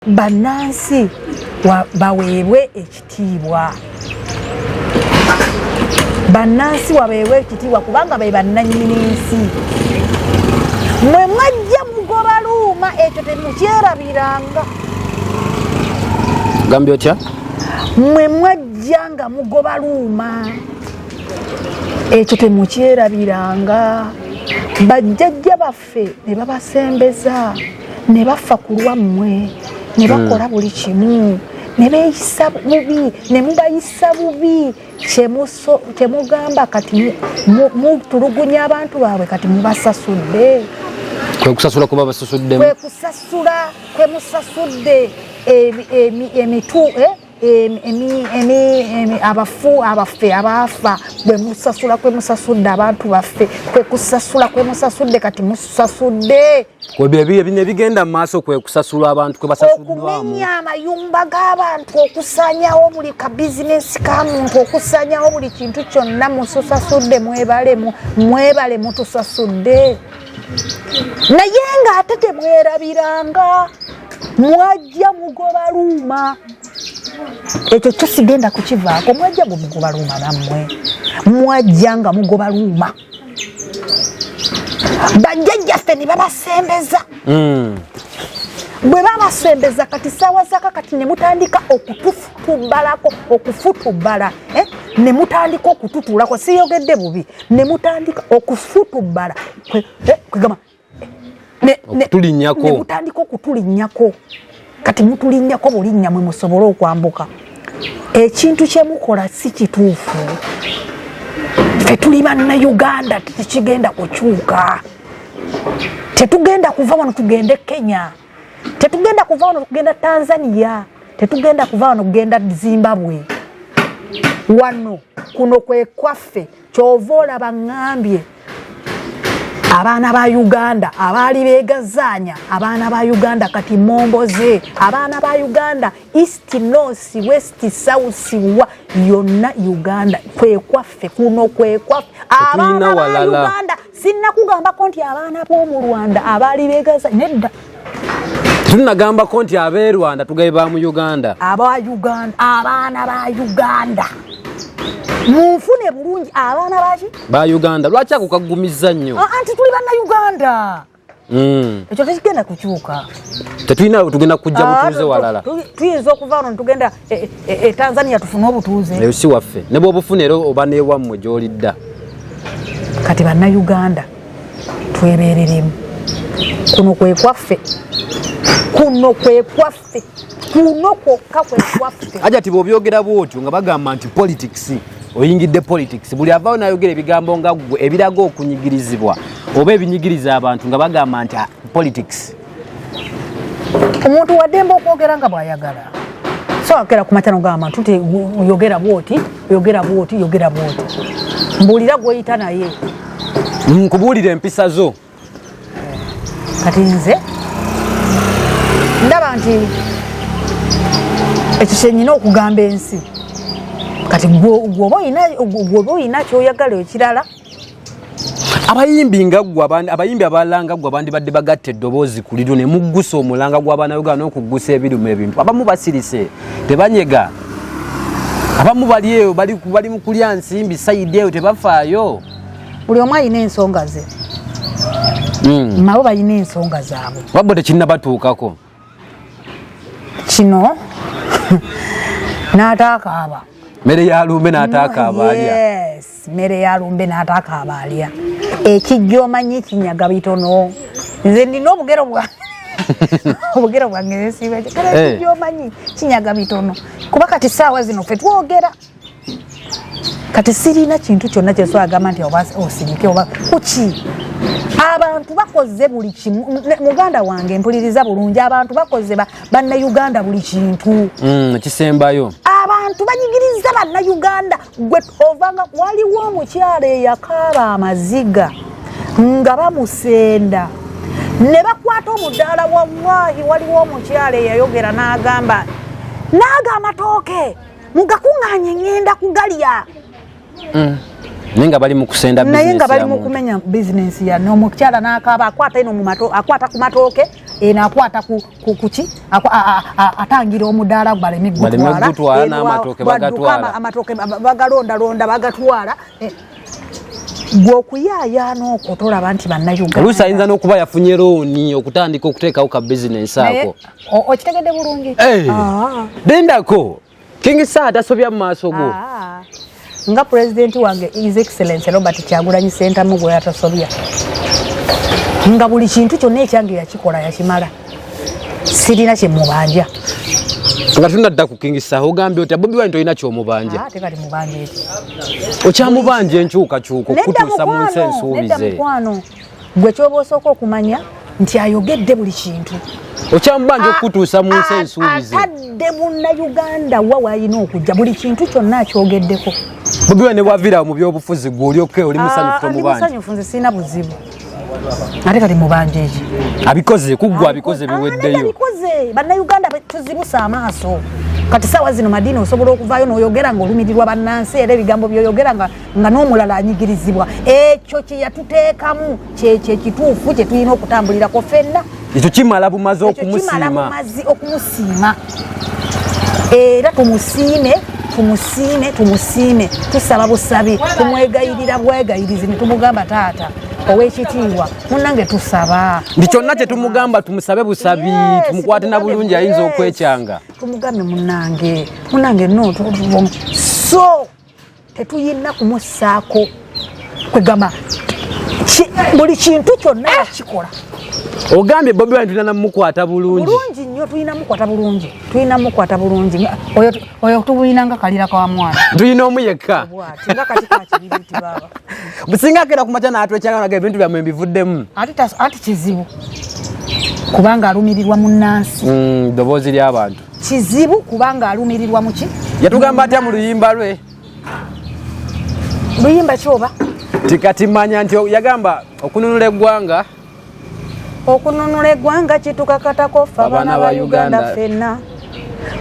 Bannansi baweebwe ekitiibwa, bannansi wabeebwe ekitiibwa, kubanga be bannannyini nsi. Mwe mwajja mugoba luuma, ekyo temukyerabiranga. Gambye otya? Mwe mwajja nga mugoba luuma, ekyo temukyerabiranga. Bajjajja baffe ne babasembeza, ne bafa ku lwammwe, ne bakola buli kimu, ne beeyisa bubi, ne mubayisa bubi. Kyemugamba kati mutulugunya abantu baabwe, kati mubasasudde. Kwe kusasula kuba basasuddemu. Kwe kusasula kwe musasudde emitu abafu abaffe abaafa. Bwe musasula kwe musasudde abantu baffe, kwe kusasula kwe musasudde, kati musasudde. Bino ebigenda mu maaso kwe kusasula abantu kwe basasuddwamu. Okumenya amayumba g'abantu, okusanyawo buli ka bizinesi ka muntu, okusanyawo buli kintu kyonna, mutusasudde. Mwebale, mwebale, mutusasudde. Naye ng'ate temwerabiranga, mwajja mugoba luuma, ekyo kyo sigenda kukivaako. Mwajja gwe mugoba luuma, nammwe mwajja nga mugoba luuma, bajjajjaffe ne babasembeza. Bwe babasembeza, kati saawa zaka kati ne mutandika okutufutubalako, okufutubala, eh? Ne mutandika okututulako, siyogedde bubi, ne mutandika okufutubala, kwegamba Okutulinnyako. Ne mutandika okutulinnyako. Kati mutulinnyako bulinnya mwe musobole okwambuka. Ekintu kyemukola si kituufu. Ffe tuli Bannayuganda, tekigenda kukyuka. Tetugenda kuva wano tugende Kenya, tetugenda kuva wano tugenda Tanzania, tetugenda kuva wano kugenda Zimbabwe. Wano kuno kwe kwaffe. Kyova olaba ŋŋambye abaana ba Uganda abaali beegazaanya, abaana ba Uganda kati momboze, abaana ba Uganda, east, north, west, south, wa yonna Uganda kwe kwaffe, kuno kwe kwaffe. Abaana ba walala. Uganda, sinnakugambako nti abaana b'omu Rwanda abaali beegaza, nedda. Tunagambako nti ab'e Rwanda tugabe ba mu Uganda. Aba Uganda, abaana ba Uganda, munfune bulungi, abaana baki? Ba Uganda. Lwaki ako kaggumizza nnyo? Ah, anti tuli Bannayuganda. Ekyo tekigenda kukyuka. Tetulina we tugenda kujja Ah, butuuze walala. Tuyinza okuva wano netugenda e Tanzania tufune obutuuze? Eyo si waffe, ne bwobufuna era oba newammwe gy'olidda. Kati Bannayuganda twebereremu, kuno kwe kwaffe, kuno kwe kwaffe, kuno kwokka kwe kwaffe. Ajati, bw'obyogera bwotyo nga bagamba nti politics, oyingidde politics. Buli avaayo n'ayogera ebigambo nga ggwe ebiraga okunyigirizibwa oba ebinyigiriza abantu nga bagamba nti, "Ah, politics." Omuntu waddembe okwogera nga bw'ayagala. So akera ku makya nogamba nti oyogera bwoti, oyogera bwoti, oyogera bwoti, mbuulira gwoyita naye. Nkubuulira empisa zo. Kati nze ndaba nti ekyo kyenyina okugamba ensi. Kati gwoba oyina kyoyagala ekirala. Abayimbi nga ggwe, abayimbi abalala nga ggwe, abandibadde bagatta eddoboozi ku liryo ne muggusa omulanga gw'Abannayuganda n'okuggusa ebiruma ebintu. Abamu basirise, tebanyega, abamu bali eyo bali mu kulya nsimbi side eyo, tebafaayo. Buli omu alina ensonga ze. Nabo balina ensonga zaabwe. Wabbo tekinnabatuukako. Kino n'ataakaaba. Mmere ya lumbe n'ataakaaba alya. Yes, mmere ya lumbe n'ataakaaba alya. Ekijja omanyi kinyaga bitono. Nze nina obugero bwa obugero bwange nesiiba kale. Ekijja omanyi kinyaga bitono, kuba kati saawa zino ffe twogera. Kati sirina kintu kyonna kyesobola gamba nti oba osirike oba kuki. Abantu bakoze buli kimu. Muganda wange, mpuliriza bulungi, abantu bakoze Bannayuganda buli kintu. Kisembayo. Abantu banyigiriza Bannayuganda. Gwe ovanga waliwo omukyala eyakaaba amaziga nga bamusenda ne bakwata omudaala. Wallahi, waliwo omukyala eyayogera n'agamba, naaga amatooke mugakuŋŋaanye, ŋŋenda kugalya. Naye nga bali mu kusenda Naye nga business bali ya mu muntu. Kumenya bizinesi ya omukyala n'akaaba, akwata eno mu akwata ku matooke. Eno akwata kuki, atangira omudaala baleme gutwala, n'amatooke bagatwala, amatooke bagalondalonda bagatwala. Gwe okuyaayaana okwo tolaba nti Bannayuganda Oluusi ayinza n'okuba yafunye looni okutandika okuteekawo ka bizinensi ako. Okitegedde bulungi. Lindako, King Saha tasobya mu maaso go. Nga pulezidenti wange, His Excellence Robert Kyagulanyi Sentamu, gwe yatasobya, nga buli kintu kyonna ekyange yakikola yakimala, sirina kyemubanja. Nga tunadda ku King Saha, ogambye otya Bobi Wine? Tolina kyomubanja? Ate kati mubanja eki? Okyamubanja enkyukakyuka okutuusa mu nsi ensuubize? Mukwano, gwe kyoba osooka okumanya nti ayogedde buli kintu. Okyamubanja okutuusa mu nsi ensuubize? Atadde Munnayuganda wa wayina okujja, buli kintu kyonna akyogeddeko. Bobi Wine ne bwaviirawo mu byobufuzi, gwe olyoke oli musanyufu? Tomubanja? Musanyufu, nze sirina buzibu. Ate kati mubanja eki? Abikoze kuggwa, abikoze, biweddeyo. Abikoze. Bannayuganda tuzibusa amaaso. Kati saawa zino madiini osobola okuvaayo n'oyogera ng'olumirirwa bannansi, era ebigambo byoyogera nga n'omulala anyigirizibwa. Ekyo kye yatuteekamu kyekyo ekituufu kye tulina okutambulirako ffenna. Ekyo kimala bumaze okumusiima. Bumazi okumusiima, era tumusiime, tumusiime, tumusiime. Tusaba busabi, tumwegayirira bwegayirizi ne tumugamba, taata ow'ekitiibwa, munnange, tusaba. Nti kyonna kye tumugamba tumusabe busabi, tumukwate na bulungi, ayinza okwekyanga. Tumugambe, munnange, munnange, no so tetuyina kumussaako kwegamba buli kintu kyonna yakikola. Ogambye Bobi Wine tulina namukwata bulungi. Bulungi nnyo, tulina mukwata bulungi, tulina mukwata bulungi. Oyo tubulina nga kalira ka mwana. Tulina omu yekka. Nga kati kakibiriti baba. Businga akera ku makya n'atwekyanga naga ebintu byammwe mbivuddemu. Ate kizibu kubanga alumirirwa munnansi. Ddoboozi ly'abantu. Kizibu kubanga alumirirwa muki. Yatugamba atya mu luyimba lwe? Luyimba kyoba? Tikati manya nti yagamba okununula eggwanga. Okununula eggwanga kitukakatako ffe abaana ba Uganda ffenna.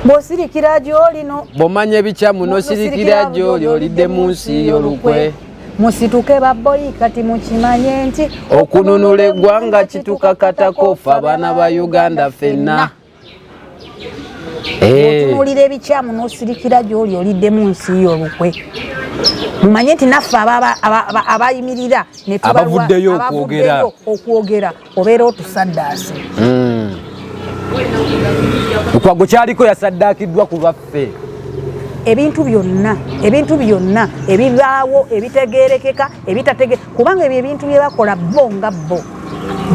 Bw'osirikira gy'olino Bw'omanya ebikyamu n'osirikira gy'oli, olidde mu nsi y'olukwe. Musituke babboyi, kati mukimanye nti okununula eggwanga kitukakatako ffe abaana ba Uganda ffenna. Otunuulira ebikyamu n'osirikira gy'oli, oliddemu nsi y'olukwe. Mumanye nti naffe abayimirira abavuddeyo okwogera, okwogera, obeera otusaddaase. Lukwago kyaliko yasaddaakiddwa ku baffe. Ebintu byonna, ebintu byonna ebibaawo ebitegerekeka, ebitatege, kubanga ebyo ebintu bye bakola bo nga bo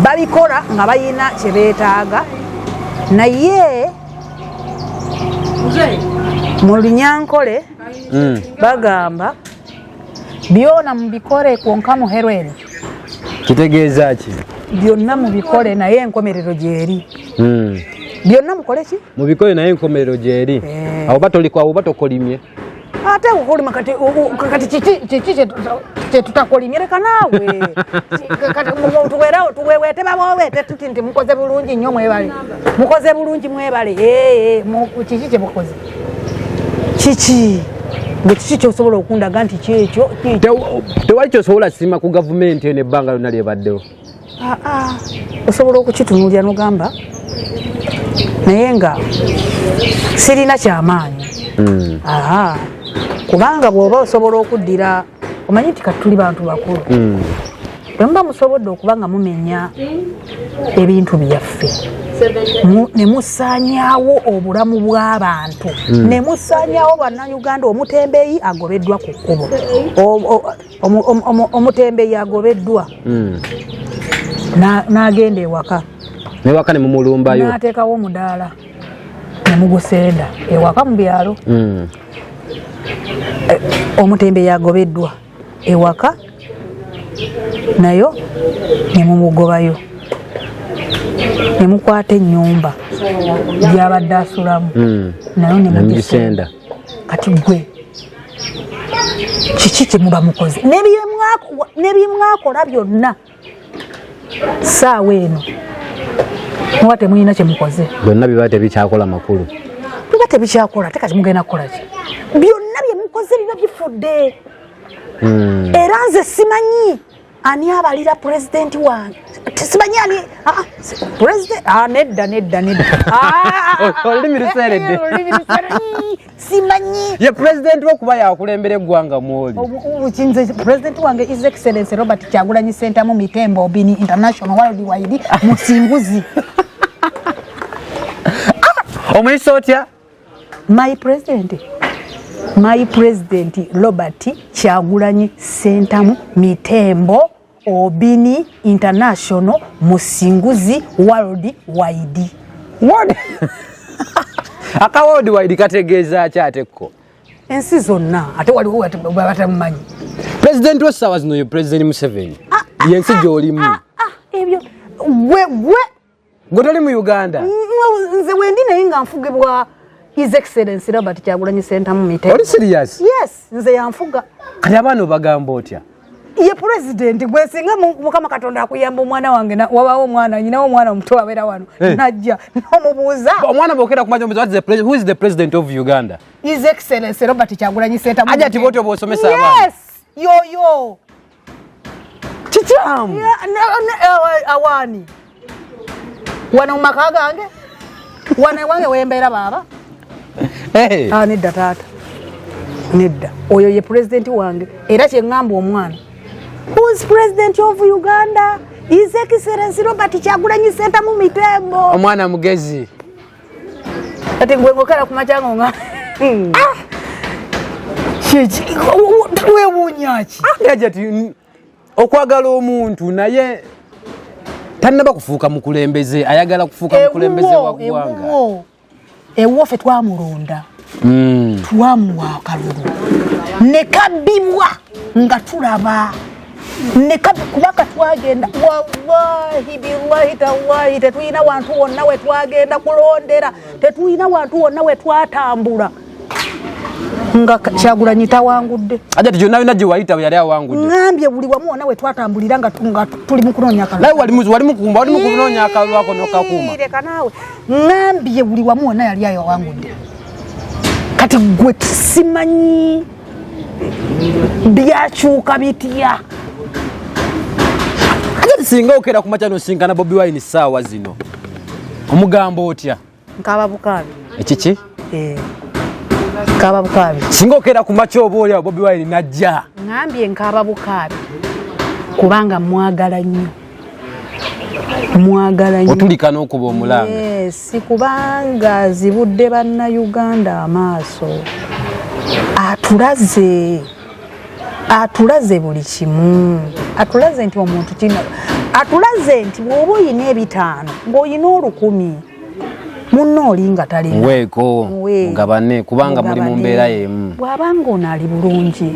babikola nga bayina kye beetaaga, naye mu Lunyankole bagamba byona mubikole kwonka muherere. Kitegeeza ki? Byonna mubikole naye enkomerero gyeri. Byonna mukole ki? Mubikole naye enkomerero gyeri. Awo batolikwa, awo batokolimye. Ate okukolima kati kati kiki kyetutakolimye? Leka naawe, tubeerawo tuweweete baweweete tuti nti mukoze bulungi nnyo, mwebale, mukoze bulungi, mwebale. Kiki kyemukoze? Kiki gwe, kiki kyosobola okundaga nti kyekyo? Tewali kyosobola siima ku gavumenti eno ebbanga lyonna lyebaddewo? Osobola okukitunuulira nogamba, naye nga sirina kyamaanyi. Kubanga bw'oba osobola okuddira, omanyi nti kati tuli bantu bakulu. Bwe muba musobodde okuba nga mumenya ebintu byaffe ne musaanyaawo obulamu bw'abantu, ne musaanyaawo Bannayuganda, omutembeeyi agobeddwa ku kkubo, omutembeeyi agobeddwa n'agenda ewaka. Newaka ne mumulumbayo. N'ateekawo omudaala ne mugusenda ewaka mu byalo. Omutembeeyi agobeddwa ewaka nayo ne mumugobayo, ne mukwata ennyumba gyabadde asulamu nayo ne mugisenda. Kati gwe kiki kyemuba mukoze nebyemwakola byonna? Saawa eno muba temulina kyemukoze. Byonna biba tebikyakola makulu. Biba tebikyakola. Te kati mugenda kukola ki? Byonna byemukoze biba bifudde. Era nze simanyi. Ani abalira pulezidenti wange? Simanyi ani president. Nedda, nedda, nedda. Olulimi luseredde. Olulimi luseredde. Simanyi. Ye pulezidenti wokuba yakulembera eggwanga mwoli. Nze president wange His Excellence Robert Kyagulanyi Ssentamu Mitembo Obini International World Wide Musinguzi. Omuyisa otya? My president, my president Robert Kyagulanyi Ssentamu Mitembo Obini International Musinguzi World Wide. What? Aka world wide kategeeza ki ate ko? Ensi zonna, ate waliwo batamumanyi. Pulezidenti w'essaawa zino ye Pulezidenti Museveni. Yensi gy'olimu. Ebyo gwe gwe Gwe toli mu Uganda? Nze wendi, naye nga nfugibwa His Excellence Robert Kyagulanyi Ssentamu Mitembo. Oli serious? Yes, nze yanfuga. Kati abaana obagamba otya? Ye president gwe singa Mukama Katonda akuyamba omwana wange wabawo omwana nyinawo, omwana omuto abeera wano, najja n'omubuuza. Omwana bwokera ku makya omubuuza, "Who is the president of Uganda?" His Excellence Robert Kyagulanyi Ssentamu. Aja ati bwotyo bw'osomesa abaana? Yes, yoyo. Kikyamu. Awaani wano mu maka gange, wano ewange wembeera baaba. Hey. Ah, nedda taata, nedda. Oyo ye pulezidenti wange, era kyeŋŋamba omwana, "Who is president of Uganda?" His Excellence Robert Kyagulanyi Ssentamu Mitembo. Omwana mugezi. Kati gwe ngokera ku makya nga wewuunyaki? Aja ati okwagala omuntu naye tannaba kufuuka mukulembeze, ayagala kufuuka mukulembeze wa ggwanga. Ewuwo, ewuwo ffe twamulonda. Twamuwa akalulu ne kabbibwa nga tulaba kubanga twagenda, wallahi billahi tallahi, tetulina wantu wonna we twagenda kulondera, tetulina wantu wonna we twatambula nga Kyagulanyi tawangudde. Aja ti gyonna yonna gye wayita yali awangudde? Ŋambye buli wamu wonna we twatambulira nga tuli mu kunoonya akalulu. Naye wali mu kunoonya akalulu ako n'okakuuma. Leka naawe, ŋambye buli wamu wonna yali awangudde. Kati gwe simanyi byakyuka bitya. Aja ti singa okera ku makya n'osinkana Bobi Wine ssaawa zino, omugamba otya? Nkaba bukaabi. Ekiki? Eh, nkaba bukaabi. Singa okera ku makya oba oli awo Bobi Wine najja? Ŋambye nkaba bukaabi kubanga mwagala nnyo, mwagala nnyo. Otulika n'okuba omulanga. Yes, kubanga azibudde Bannayuganda amaaso, atulaze, atulaze buli kimu, atulaze nti omuntu kino, atulaze nti bw'oba oyina 500 ng'oyina 1000, munno oli nga talina, Muweeko. Muwe. Mugabane kubanga muli mu Mugabane. mbeera y'emu. Bw'abanga ono ali bulungi,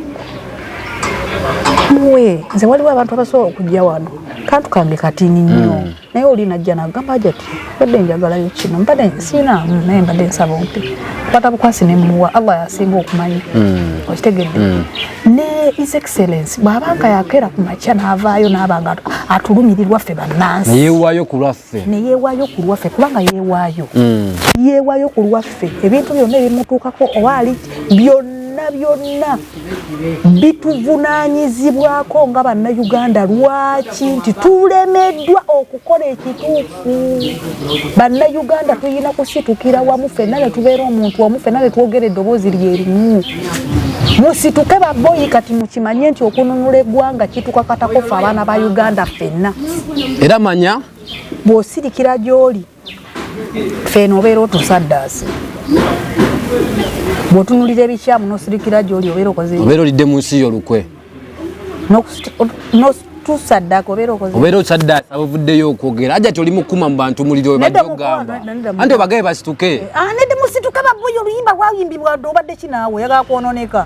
muwe. Nze waliwo abantu abasobola okujja wano, kantu kange katini nnyo, naye oli najja nagamba, "Aja ti mbadde njagalayo kino, mbadde siinaamu, naye mbadde nsaba ompe." Kwata bukwasi nemuwa. Allah yasinga okumanya, okitegedde? Ne His Excellence bw'abanga yakeera ku makya n'avaayo n'aba nga atulumirirwa ffe bannansi, Neyeewaayo ku lwaffe. Neyeewaayo ku lwaffe, kubanga yeewaayo, yeewaayo ku lwaffe. Ebintu byonna ebimutuukako oba ali byonna byonna bituvunaanyizibwako nga Bannayuganda. Lwaki nti tulemeddwa okukola ekituufu? Bannayuganda tulina kusitukira wamu ffenna ne tubeera omuntu omu, ffenna ne twogera eddoboozi lyerimu. Musituke baboyi, kati mukimanye nti okununula eggwanga kitukakatako ffe abaana ba Uganda ffenna. Era manya Bw'osirikira gy'oli, feeno obeera otusaddaasi. Bw'otunulira ebikyamu n'osirikira gy'oli, obeera okoze Obeera olidde mu nsi yo lukwe. N'otusaddaaka, obeera okoze Obeera osaddaasi abavuddeyo okwogera. Aja ti oli mukuma mu bantu muliro we Nedda bajja okugamba. Nedda Anti obagabe basituke. Ah, nedda, musituke baboyi. Oluyimba lwayimbibwa dde. Obadde ki naawe? Oyagala kwononeka?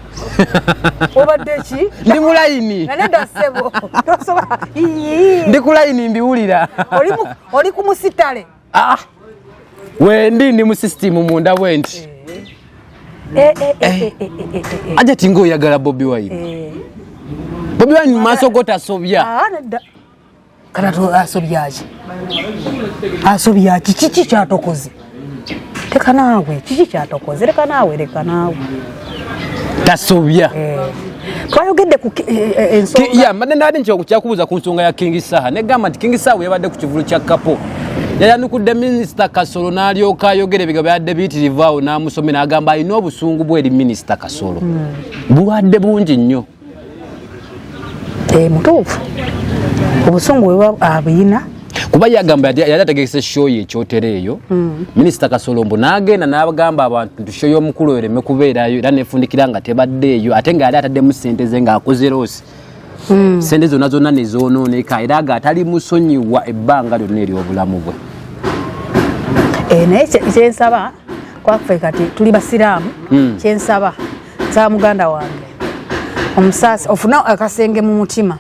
Obadde ki? Ndi mu layini. Nga nedda ssebo, tosobola. Ii. Ndi ku layini, mbiwulira. Oli ku musitale. Ah, wendi ndi mu sisitimu munda bwe nti. Eh, eh, eh, eh, eh, eh, eh, eh. Aja ti ngaoyagala Bobi Wine. Bobi Wine mu maaso go tasobya. Ah, nedda. Kati asobyaki? Asobyaki? Kiki kyatokoze? Leka naawe, kiki kyatokoze? Leka naawe, leka naawe. Tasobya. Eh. Twayogedde ku ensonga. Ya, mbadde nabadde nkyakubuuza ku nsonga ya King Saha, negamba nti King Saha bwe yabadde ku kivulu kya Kapo yayanukudde Minisita Kasolo n'alyoka ayogera ebigambo byadde biyitirivu awo n'amusomera, agamba alina obusungu bwe eri Minisita Kasolo. Bulwadde bungi nnyo. Mutuufu, obusungu bwe abuyina. Kuba yagamba yali ategese show ye ekyotero eyo, Minisita Kasolo mbu n'agenda n'agamba abantu nti show y'omukulu oyo ereme kubeerayo, era nefundikira nga tebadde eyo, ate nga yali ataddemu ssente ze ng'akoze loss, sente zonna zonna ne zoonooneka, era nga atali musonyiwa ebbanga lyonna ery'obulamu bwe. Naye kyensaba kwaffe kati tuli basiraamu, kyensaba, nsaba muganda wange omusaasi ofune akasenge mu mutima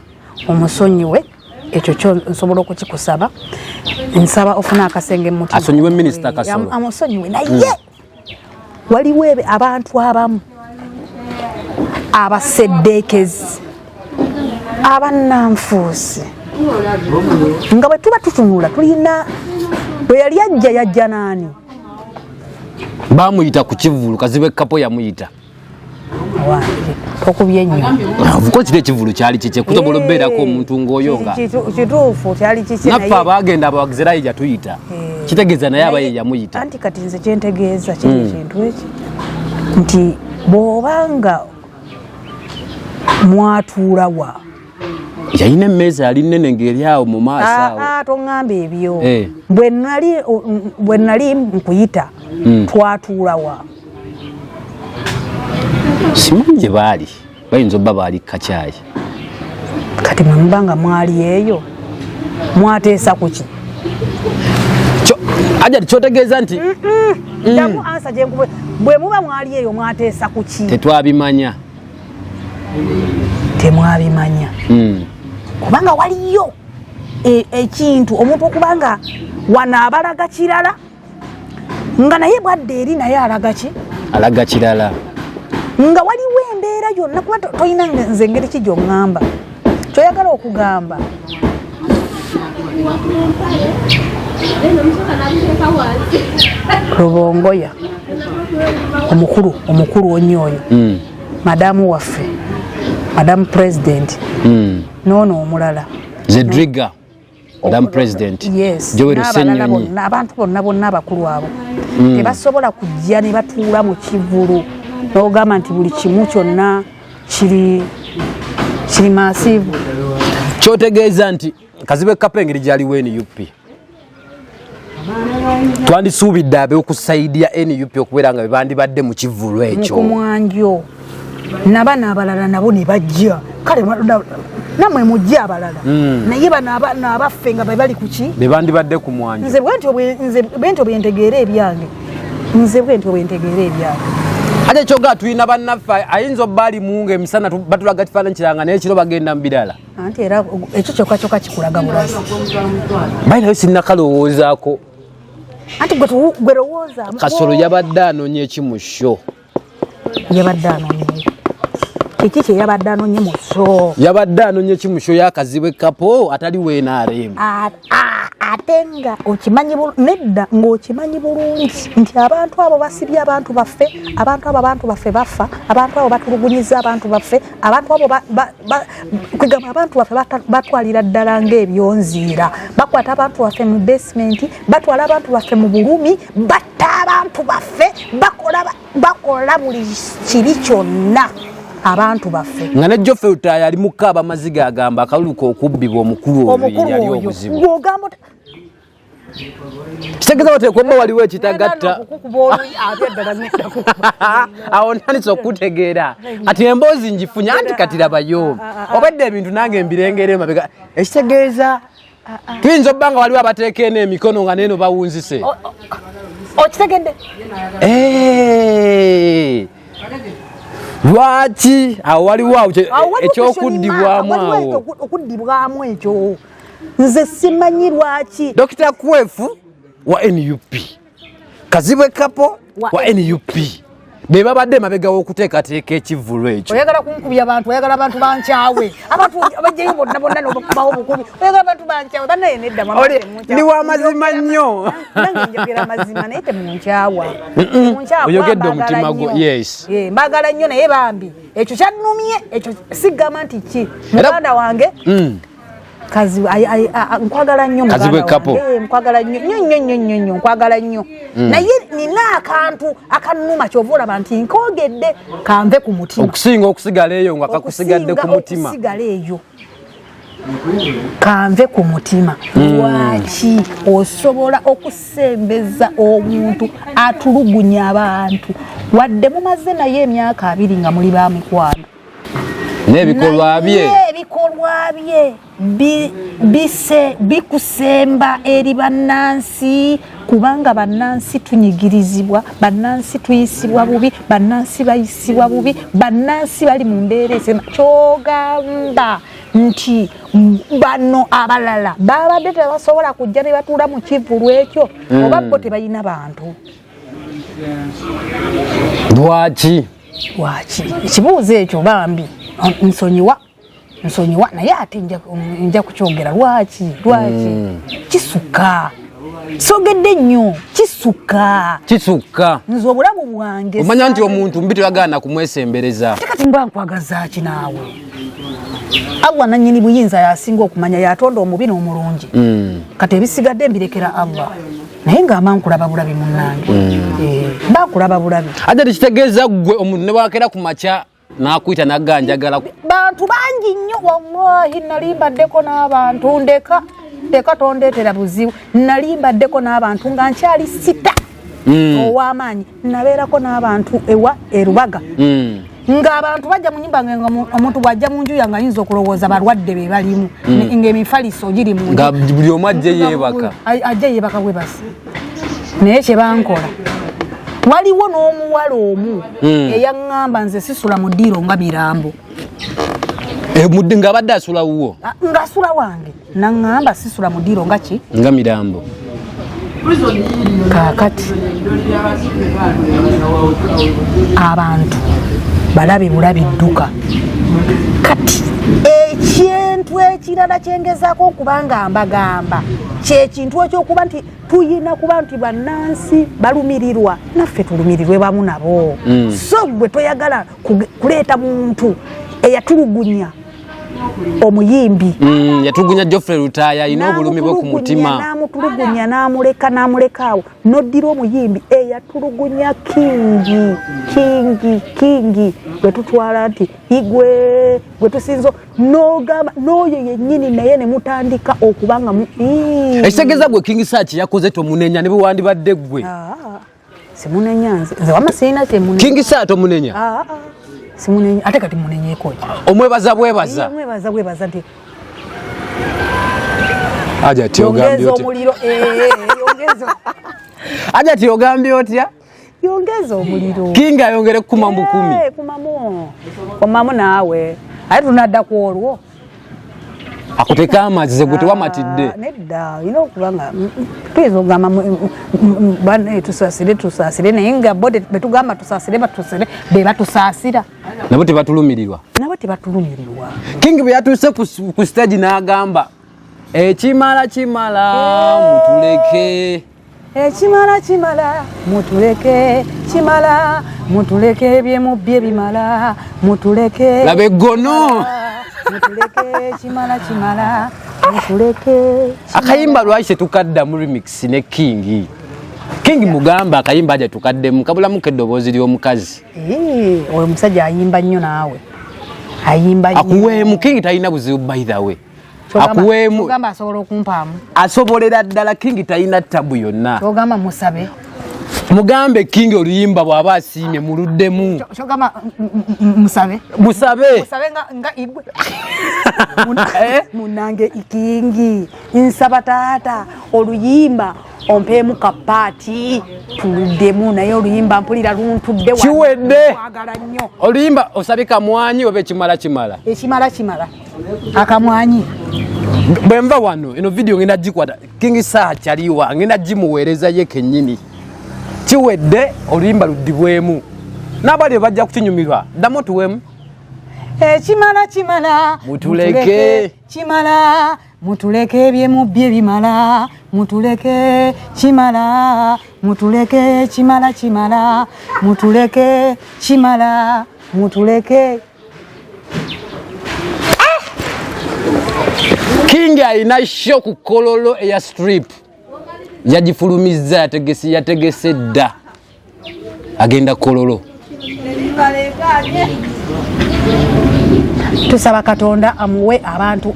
omusonyiwe. Ekyo kyo nsobola okukikusaba. Nsaba ofune akasenge mu mutima. Asonyiwe Minisita Kasolo. Amusonyiwe, naye waliwo abantu abamu abaseddeekezi, abannanfuusi, nga bwe tuba tutunula tulina bwe yali ajja, yajja naani? Bamuyita ku kivulu, Kazibwe Kapo yamuyita. Owange, tokubye nnyo. Of kiri ekivulu kyali kikye, kusobola okubeerako omuntu ng'oyo nga Kituufu, kyali kikye. Naffe abaagenda abawagizi era ye yatuyita, kitegeeza naye aba ye yamuyita. Anti kati nze kyentegeeza kiri ekintu eki nti bw'obanga mwatuulawa, Yalina emmeeza yali nnene ng'eri awo mu maaso awo. Aa, toŋŋamba ebyo. Bwe nali nkuyita, twatuulawa? Simanyi gye baali, bayinza obba baali kacyayi. Kati mwe muba nga mwali eyo, mwateesa ku ki? Ajati, kyotegeeza nti Ddamu answer gyenkubu. Bwe muba mwali eyo, mwateesa ku ki? Tetwabimanya. Temwabimanya, kubanga waliyo ekintu omuntu okubanga wano abalaga kirala, nga naye bwadde eri naye alaga ki? Alaga kirala. Nga waliwo embeera yonna, kuba tolina nze engeri ki gyoŋŋamba kyoyagala okugamba. Rubongoya omukulu, omukulu onnyo oyo, madamu waffe, madamu president, noono omulala. Zedriga, madam president. Yes. Joel n'abalala Ssenyonyi. Bonna, abantu bonna bonna abakulu abo tebasobola kujja ne batuula mu kivulu n'ogamba nti buli kimu kyonna kiri massive. Kyotegeeza nti Kazibwe Kapo engeri gyaliwo NUP, twandisuubidde ab'oku side ya NUP okubeera nga bebandibadde mu kivulu ekyo. Mukumwanjo nabano abalala nabo ne bajja. Kale nammwe mujje abalala, naye bano abaffe nga be bali kuki? Bebandibadde ku mwanjo. Nze bwentyo bwentegeera ebyange, nze bwentyo bwentegeera ebyange. Ate kyogaa tulina bannaffe ayinza obba alimu nga emisana batulaga kifaananyi kiranga, naye ekiro bagenda mu birala. Anti era ekyo kyokka kyokka kikulaga bulazi. Bayi nayo sinnakalowoozaako. Anti gwe lowooza. Kasolo yabadde anoonya eki mu show? Yabadde anoonye kiki? Kye yabadde anoonye mu show? Yabadde anoonya eki mu show y'Akazibwe Kapo atali WNRM? Ate nga okimanyi nedda, ng'okimanyi bulungi nti abantu abo basibye abantu baffe, abantu abo abantu baffe bafa, abantu abo batulugunyiza abantu baffe, abantu abo kwegamba abantu baffe batwalira ddala ng'ebyonziira, bakwata abantu baffe mu basement, batwala abantu baffe mu bulumi, batta abantu baffe, bakola buli kibi kyonna abantu baffe. Nga ne Geoffrey Lutaaya ali mukaaba amaziga, agamba akalulu okubbibwa omukulu oyo. Omukulu yali oyo obuzibu. Ng'ogamba Kitegeeza bateekwa obba waliwo ekitagatta. Okukuba oluyi, ate ddala ngenda kukuba. Awo ntandise okutegeera ati emboozi ngifunye. Anti kati labayo, obadde ebintu nange mbirengera emabega, ekitegeeza tuyinza obba nga waliwo abateeka eno emikono nga neeno bawunzise. Okitegedde? Eh, lwaki awo waliwo awo Awo waliwo ekyokuddibwamu question mark, waliwo awo okuddibwamu ekyo nze simanyi lwaki. Dr Kwefu wa NUP, Kazibwe Kapo Wa wa NUP. Be babadde emabega w'okuteekateeka ekivvulu ekyo. Oyagala kunkubya abantu, oyagala abantu bankyawe, abantu bajjayo bonna bonna nobakubawo bukubi, oyagala abantu bankyawe. Bannaye nedda, mama, temunkyawa. Ndi wa mazima nnyo. Nange njogera mazima, naye temunkyawa. Temunkyawa, Oyogedde mbaagala omutima gwo, nnyo. yes. Eh, mbaagala nnyo, naye bambi ekyo kyannumye. Ekyo sigamba nti ki muganda wange. Kazi nkwagala nnyo muganda Kazibwe Kapo. wange. Eh, nkwagala nnyo nnyo nnyo nnyo nnyo nnyo, nkwagala nnyo, naye nina akantu akannuma. Kyova olaba nti nkoogedde kanve ku mutima. Okusinga okusigala eyo nga kakusigadde ku Okusinga mutima. okusigala eyo kanve ku mutima. Lwaki osobola okusembeza omuntu atulugunya abantu, wadde mumaze naye emyaka 20 nga muli ba mikwano? N'ebikolwa bye. Naye ebikolwa bye bikusemba eri bannansi, kubanga bannansi tunyigirizibwa, bannansi tuyisibwa bubi, bannansi bayisibwa bubi, bannansi bali mu mbeera esema. Kyogamba nti bano abalala babadde tebasobola kujja ne batuula mu kivvulu ekyo, oba bo tebalina bantu? Lwaki? Lwaki? Ekibuuzo ekyo bambi nsonyiwa, nsonyiwa, naye ate nja kukyogera. Lwaki? Lwaki kisukka? Sogedde nnyo, kisukka. Kisukka. Nze obulamu bwange Omanya nti omuntu mbi toyagala kumwesembereza. Ate kati mba nkwagaza ki naawe? Allah nannyini buyinza yasinga okumanya, yatonda omubi n'omulungi. Kati ebisigadde mbirekera Allah, naye ng'ama nkulaba bulabi munnange. Eh, mba nkulaba bulabi. Ate tekitegeeza ggwe omuntu ne bwakera ku makya n'akuyita nagga njagala Bantu bangi nnyo, wallahi nali mbaddeko n'abantu. Ndeka, ndeka, tondeetera buzibu. Nali mbaddeko n'abantu nga nkyali sita ow'amaanyi. Nabeerako n'abantu ewa erubaga ng'abantu bajja mu nyumba, nga omuntu bw'ajja mu nju yange ayinza okulowooza balwadde be balimu, ng'emifaliso giri mu nju. Nga buli omu ajje yeebaka. Ajja yeebaka bwebasi, naye kyebankola, waliwo n'omuwala omu eyaŋŋamba, nze sisula mu ddiiro nga mirambo. Eh, ng'abadde asula wuwo? Ah, ng'asula wange, naŋŋamba sisula mu ddiiro nga ki? Nga mirambo. Kaakati abantu balabe bulabi dduka. Kati ekintu ekirala kyengezaako okuba nga mbagamba, kyekintu ekyokuba nti tuyina kuba nti bannansi balumirirwa, naffe tulumirirwe bamu nabo. So gwe toyagala kuleeta muntu eyatulugunya omuyimbi. Yatulugunya Geoffrey Lutaaya, alina obulumi bwe ku mutima. N'amutulugunya, n'amuleka, n'amuleka awo, n'oddira omuyimbi eyatulugunya Kingi, Kingi, Kingi gwe tutwala nti igwe gwe tusinza, n'ogamba n'oyo yennyini, naye ne mutandika okuba nga Ii. Ekitegeeza gwe King Saha yakoze tomunenya ne bwe wandibadde ggwe? Ah, simunenya nze, nze wama sirina kyemunenya. King Saha tomunenya? Ah, ah, simunenya. Ate kati munenyeeko ki? Omwebaza bwebaza. Mwebaza bwebaza nti Aja ti ogambye yongeza otya? omuliro, eh, yongeza. Aja ti ogambye otya? Yongeza omuliro. King ayongere kukuma bukumi. Eh, kumamu, kumamu naawe, ate tunadda ku olwo. Akuteka amazzi, gwe tewamatidde. Ah, nedda, olina okuba nga tuyinza okugamba banne tusaasire, tusaasire, naye nga bo betugamba tusaasire, batusire, be batusaasira. Nabo tebatulumirirwa. Nabo tebatulumirirwa. King bwe yatuuse ku stage n'agamba ekimala kimala, mutuleke. Ekimala kimala, mutuleke, kimala, mutuleke, ebyemubbye bimala, mutuleke. Laba eggono. Mutuleke, kimala kimala, mutuleke. Akayimba lwaki tetukaddamu remix ne King? King mugamba akayimba aja tukaddemu, kabulamuko eddoboozi ly'omukazi. Eh, oyo omusajja ayimba nnyo naawe, ayimba nnyo. Akuweemu. King talina buzibu, by the way. Akuweemu. Akuweemu. Asobola okumpaamu. Asobolera ddala. King talina tabu yonna. Kyogamba musabe? Mugambe King oluyimba bw'aba asiimye muluddemu. Kyogamba musabe? Musabe. Musabe nga igwe. Munange ikingi, nsaba taata oluyimba ompeemu kapaati tuluddemu, naye oluyimba mpulira luntudde wano. Kiwedde. Kwagala nnyo. Oluyimba osabye kamwanyi oba ekimala kimala? Ekimala kimala, akamwanyi. Bwe nva wano, eno video ngenda gikwata. King Saha kyaliwa, ngenda gimuweereza ye kennyini. Kiwedde, oluyimba luddibwemu. N'abali bajja kukinyumirwa. Ddamu tuwemu. Ekimala kimala mutuleke, kimala mutuleke, ebyemubbye bimala mutuleke, kimala mutuleke, kimala kimala mutuleke, kimala mutuleke. King alina show ku Kololo Air Strip, yagifulumizza, yategese yategese dda, agenda Kololo. Tusaba Katonda amuwe abantu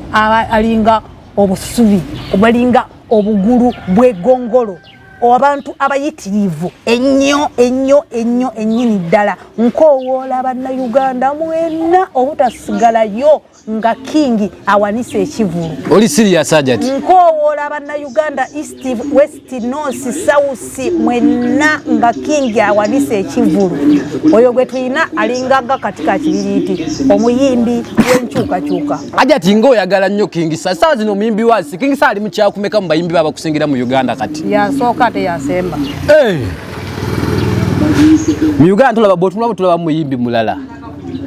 alinga obusubi, balinga obugulu bw'egongolo, abantu abayitirivu ennyo ennyo ennyo ennyini ddala. Nkoowoola Bannayuganda mwenna obutasigalayo nga King awanise ekivulu. Oli serious, Hajati? Nkoowoola Bannayuganda, east, west, north, south, mwenna, nga King awanise ekivulu. Oyo gwe tulina alingaga kati ka kibiriiti, omuyimbi w'enkyukakyuka. Hajati, ngaoyagala nnyo King Saha. Saawa zino omuyimbi wasi King Saha ali mukyakumeka mu bayimbi babakusingira mu Uganda kati? Yasooka ate yasemba. Hey! Mu Uganda tulaba, bwotulaba tulaba muyimbi mulala.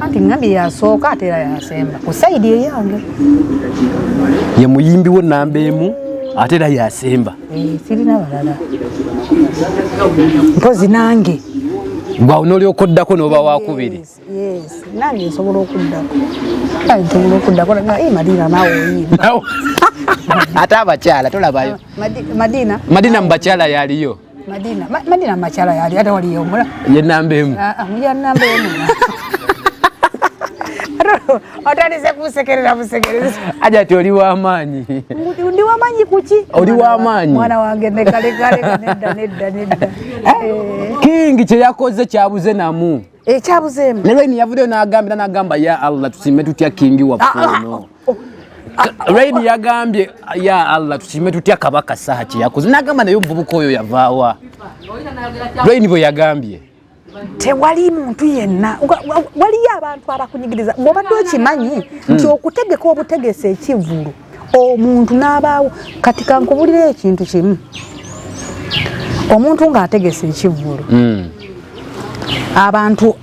Anti ngambye yasooka ate era yasemba ku side eyange. Ye muyimbi wo namba emu ate era yasemba. Eh, sirina balala mpozi nange. Gwawo n'olyoka oddako n'oba wakubiri. Yes, nange nsobola okuddako. Kale nsobola okuddako nga Madina naawe oyimba. Ate abakyala tolabayo? Madina. Madina mu bakyala yaliyo. Madina, Madina mu bakyala yali, ate waliyo omula. Ye namba emu. Ah, ah, ya namba emu. Otandise kunsekerera busekerezi. Hajati, oli w'amaanyi. Ndi wamaanyi kuki? Oli w'amaanyi. Mwana wange, nekalekale, nedda nedda nedda. Eh. King kye yakoze kyabuze namu. Ekyabuzeemu. Ne Raini yavuddeyo n'agambira, n'agamba, "Ya Allah, tusime tutya King waffe ono?" Raini yagambye, "Ya Allah, tusime tutya Kabaka Saha kye yakoze?" N'agamba, "Naye omuvubuka oyo yavaawa?" Raini bwe yagambye. Tewali muntu yenna. Waliyo abantu abakunyigiriza bw'obadde okimanyi nti okutegeka obutegesa ekivulu omuntu n'abaawo. Kati kankubulira ekintu kimu: omuntu ng'ategesa ekivulu, abantu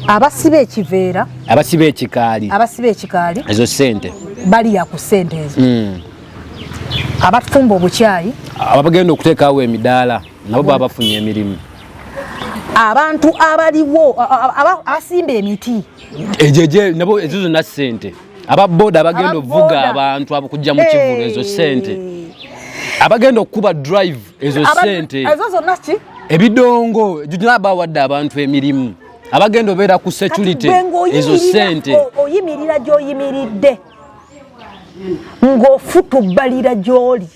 abasiba ekiveera, abasiba ekikaali, abasiba ekikaali, ezo sente. Balya ku ssente ezo. Abafumba obukyayi, abagenda okuteekawo emidaala nabo baba bafunye emirimu. Abantu abaliwo abasimba emiti. Egyo nabo ezo zonna sente. Ababoda abagenda okuvuga Ababoda. abantu abokujja mu kivulu, ezo sente. Abagenda okukuba drive, ezo sente. Ezo zonna ki? Ebidongo egyo gyonna bawadde abantu emirimu. Abagenda obeera ku security, Kati gwe ng'oyimirira- ezo sente. Oyimirira gy'oyimiridde ng'ofutubbalira gy'oli,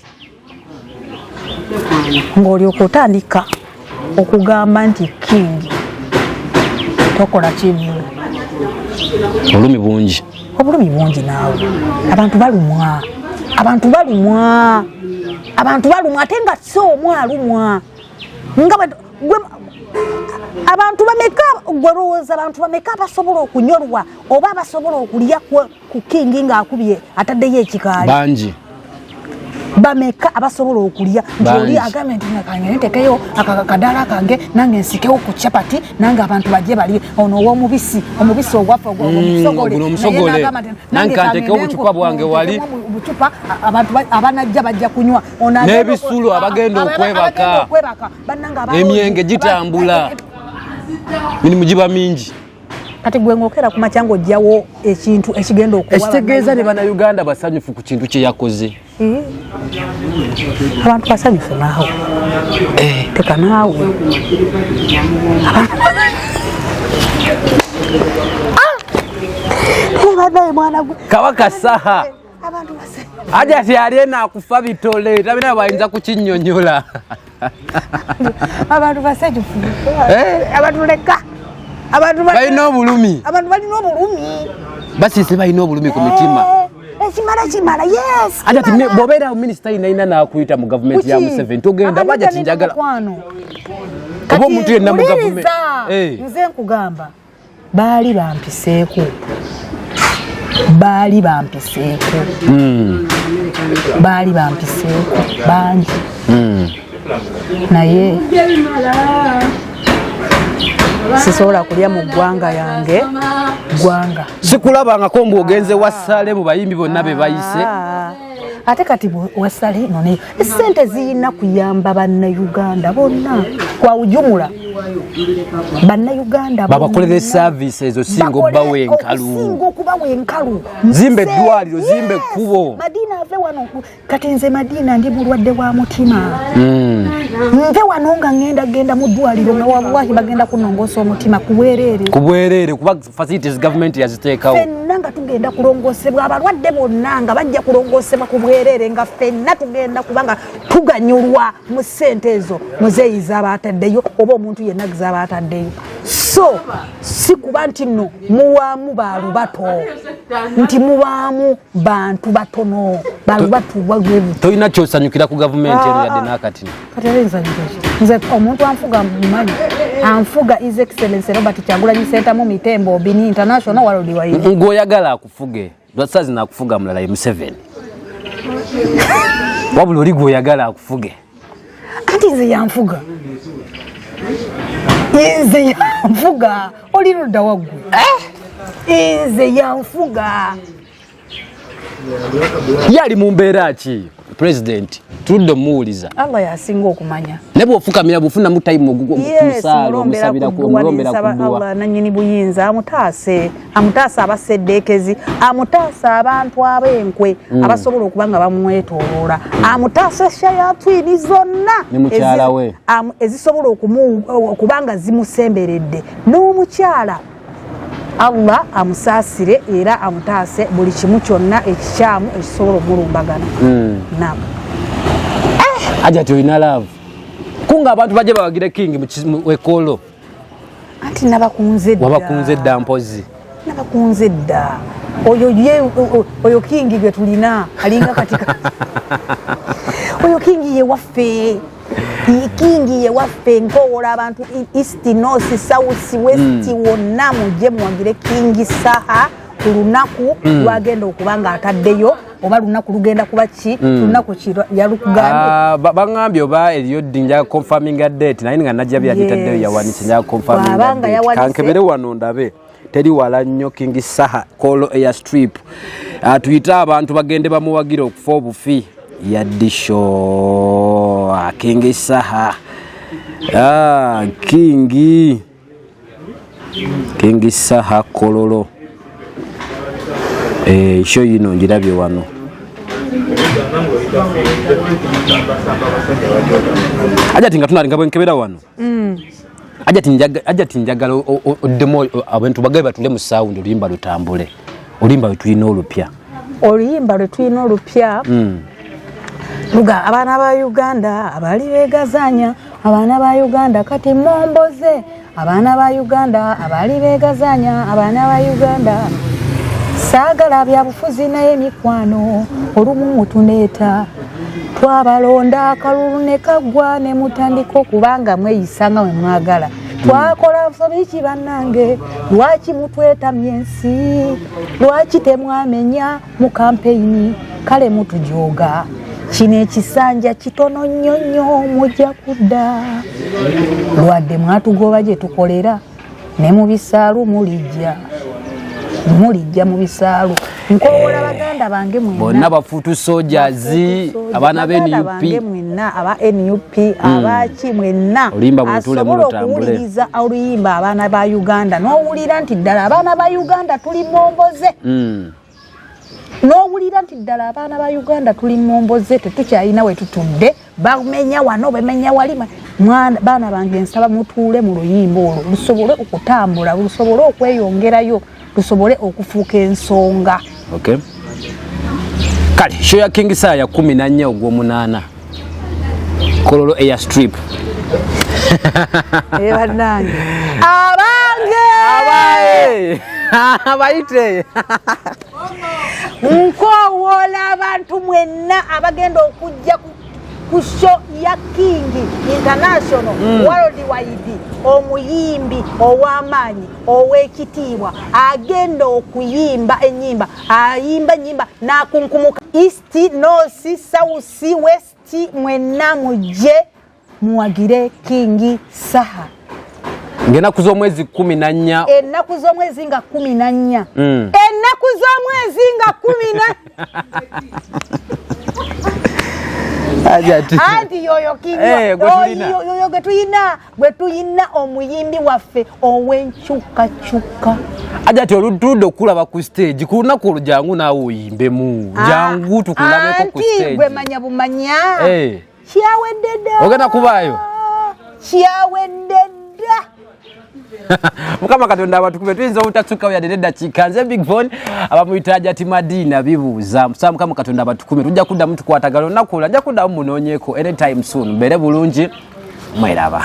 ng'olyoka otandika okugamba nti King tokola kivulu. Obulumi bungi. Obulumi bungi naawe. Abantu balumwa, abantu balumwa, abantu balumwa, ate nga si omu alumwa. Nga abantu bameka, gwe lowooza abantu bameka abasobola okunyolwa oba abasobola okulya ku King ng'akubye ataddeyo ekikaali? Bangi. Bameka abasobola okulya nti oli Bangi. agambye nti kange ntekeyo akadaala kange, nange nsikewo ku capati, nange abantu bajje balye, ono ow'omubisi, omubisi ogwaffe omusogole, Guno omusogole. naye n'agamba nti, Nange nange kantekewo kangende obucupa bwange wali. ntekemu obucupa, abantu abanajja bajja kunywa. Ono agenda N'ebisulo, abagenda okwebaka. Abagenda okwebaka bannange, abalonzi, Emyenge gitambula, mirimu giba mingi. Kati gwe ng'okeera ku makya ng'ojjawo ekintu ekigenda okuwa Ekitegeeza ne Bannayuganda basanyufu ku kintu kye yakoze. Eh. Abantu basanyufu naawe, teka naawe. Ah! Banaye mwana gwe. Kabaka Saha. Abantu basanyufu. Hajati ali eno akufa bitole, tabina bayinza kukinnyonnyola. Abantu basanyufu. Eh? Abantu leka abantu Balina obulumi. Abantu balina obulumi. Basiise, balina obulumi ku mitima. Eh, ekimala kimala, yes. Hajati, kimala. bw'obeera minisita yina n'akuyita mu gavumenti ya Kuki? Museveni, togenda? Aka Hajati, nedda, njagala mukwano. Oba omuntu yenna mu Wuliriza, gavumenti. Eh. Nze nkugamba, baali bampiseeko, baali bampiseeko, baali bampiseeko bangi, naye Sisobola kulya mu ggwanga yange ggwanga. Sikulabangako mbu ogenze wasale mu bayimbi bonna be bayise. Ate kati wasale none esente ziyina kuyamba bannayuganda bonna kwa ujumula. Bannayuganda babakolere service ezo singa obbawa enkalu. Singa okubawa enkalu. Zimbe eddwaliro, zimbe ekkubo. Madina ave wano. Kati nze Madina ndi mulwadde wa mutima. Nve wano nga ngenda genda mu ddwaliro nga wallahi bagenda kunongoosa omutima ku bwereere. Ku bwereere kuba facilities government yaziteekawo. Ffenna nga tugenda kulongoosebwa, abalwadde bonna nga bajja kulongoosebwa ku bwereere, nga ffenna tugenda kubanga tuganyulwa mu ssente ezo muzeeyi z'aba ataddeyo oba omuntu yenna z'aba ataddeyo. So si kuba nti nno muwaamu baalubato, nti mubaamu bantu batono, baalubatu bwe. Tolina ky'osanyukira ku gavumenti eno yadde n'akati? Kati ate nsanyuka ki? Nze omuntu anfuga mumanyi, anfuga His Excellency Robert Kyagulanyi Ssentamu Mitembo Obini International World Wide. Ng'oyagala akufuge, lwaki zino akufuga mulala ye Museveni? Wabula oli gw'oyagala akufuge. Anti nze yanfuga. Nze yanfuga. Oli ludda waggulu. Nze yanfuga. Ye ali mu mbeera ki? President tuludde omuwuliza. Allah yasinga okumanya. Ne bw'ofukamira bw'ofunamu time omusaala omusabira ku omulombera ku dduwa. Allah nannyini buyinza amutaase, amutaase abaseddeekezi, amutaase abantu ab'enkwe abasobola okuba nga bamwetooloola, amutaase shayatwini zonna ne mukyala we ezisobola okuba nga zimusemberedde n'omukyala. Allah amusaasire era amutaase buli kimu kyonna ekikyamu ekisobola omulumbagana. Naam. Hajati olina love. Kunga abantu bajje bawagire King mu ekolo. Anti nabakunze dda. Wabakunze dda mpozi. Nabakunze dda. Oyo ye oyo King gwe tulina alinga katika. Oyo King ye waffe. King ye waffe nkowola abantu East, North, South, West wonna mujje muwagire King Saha ku lunaku lwagenda okuba nga ataddeyo oba lunaku lugenda kuba ki lunaku ki yalukugambye. Bangambye oba eriyo ddi nja confirming a date naye nga najja byagitaddeyo yawanise nja confirming a date. Kankebere wano ndabe teri wala nnyo King Saha Kolo Air Strip. Tuyite abantu bagende bamuwagira okufa obufi yaddi show King Saha. King Saha Kololo. Show yino ngirabye wano. Hajati nga tunalinga bwenkebera wano. Hajati njagala oddemu abantu bagabe batule mu sound oluyimba lutambule. Oluyimba lwe tulina olupya. Oluyimba lwe tulina olupya. Luga abaana ba Uganda abali beegazanya, abaana ba Uganda kati momboze, abaana ba Uganda abali beegazanya, abaana ba Uganda saagala bya bufuzi naye mikwano olumu mutuneeta twabalonda akalulu ne kaggwa ne mutandika okubanga mweyisa nga mwe mwagala. Twakola nsobi ki bannange? Lwaki mutwetamya ensi? Lwaki temwamenya mu kampeyini? Kale mutujooga. Kino ekisanja kitono nnyo nnyo mujja kudda. Lwadde mwatugoba gye tukolera ne mu bisaalu mulijja. Mulijja mu bisaalu. Nkowola baganda bange mwenna. Bonna bafutu soldiers, abaana ba Baganda NUP. bange mwenna, aba NUP, abaki mwenna. Oluyimba bwe lutule mu Asobola lutambule. okuwuliriza oluyimba abaana ba Uganda. N'owulira nti ddala abaana ba Uganda tuli momboze. N'owulira nti ddala abaana ba Uganda tuli momboze, tetukyalina we tutudde. Bamenya wano, bamenya wali. Baana bange nsaba mutuule mu luyimba olwo lusobole okutambula, lusobole okweyongerayo, lusobole okufuuka ensonga. Okay. Kale show ya King Saha ya 14 ogw'omunaana. Kololo Air Strip. Bannange. Abange! Abaye! Abayite! Nkowoola abantu mwenna abagenda okujja ku show ya King International World Wide, omuyimbi ow'amaanyi ow'ekitiibwa agenda okuyimba ennyimba, ayimba ennyimba n'akunkumuka. East, North, South, West mwenna mujje muwagire King Saha. Ng'ennaku z'omwezi 14. Ennaku z'omwezi nga 14. Ennaku z'omwezi nga kumi na anti yoyo kiyoyo gwe tuyina, gwe tuyina, omuyimbi waffe ow'enkyukakyuka. Ajati, olutudde okulaba ku stage ku lunaku olwo, jangu naawe oyimbemu, jangu tukulabeko ku stage. Gwe manya bumanya. Kyawedde dda. Ogenda kubaayo? Kyawedde dda. Mukama Katonda abatukube. Tuyinza obutasukkawo yadde neddakiika. Nze Big Phone, abamuyita Hajati Madina bibuuza musa. Mukama Katonda abatukume. Tujja kuddamu tukwatagala olunaku olwo, ajja kuddamu munoonyeeko anytime soon. Mbeere bulungi, mweraba.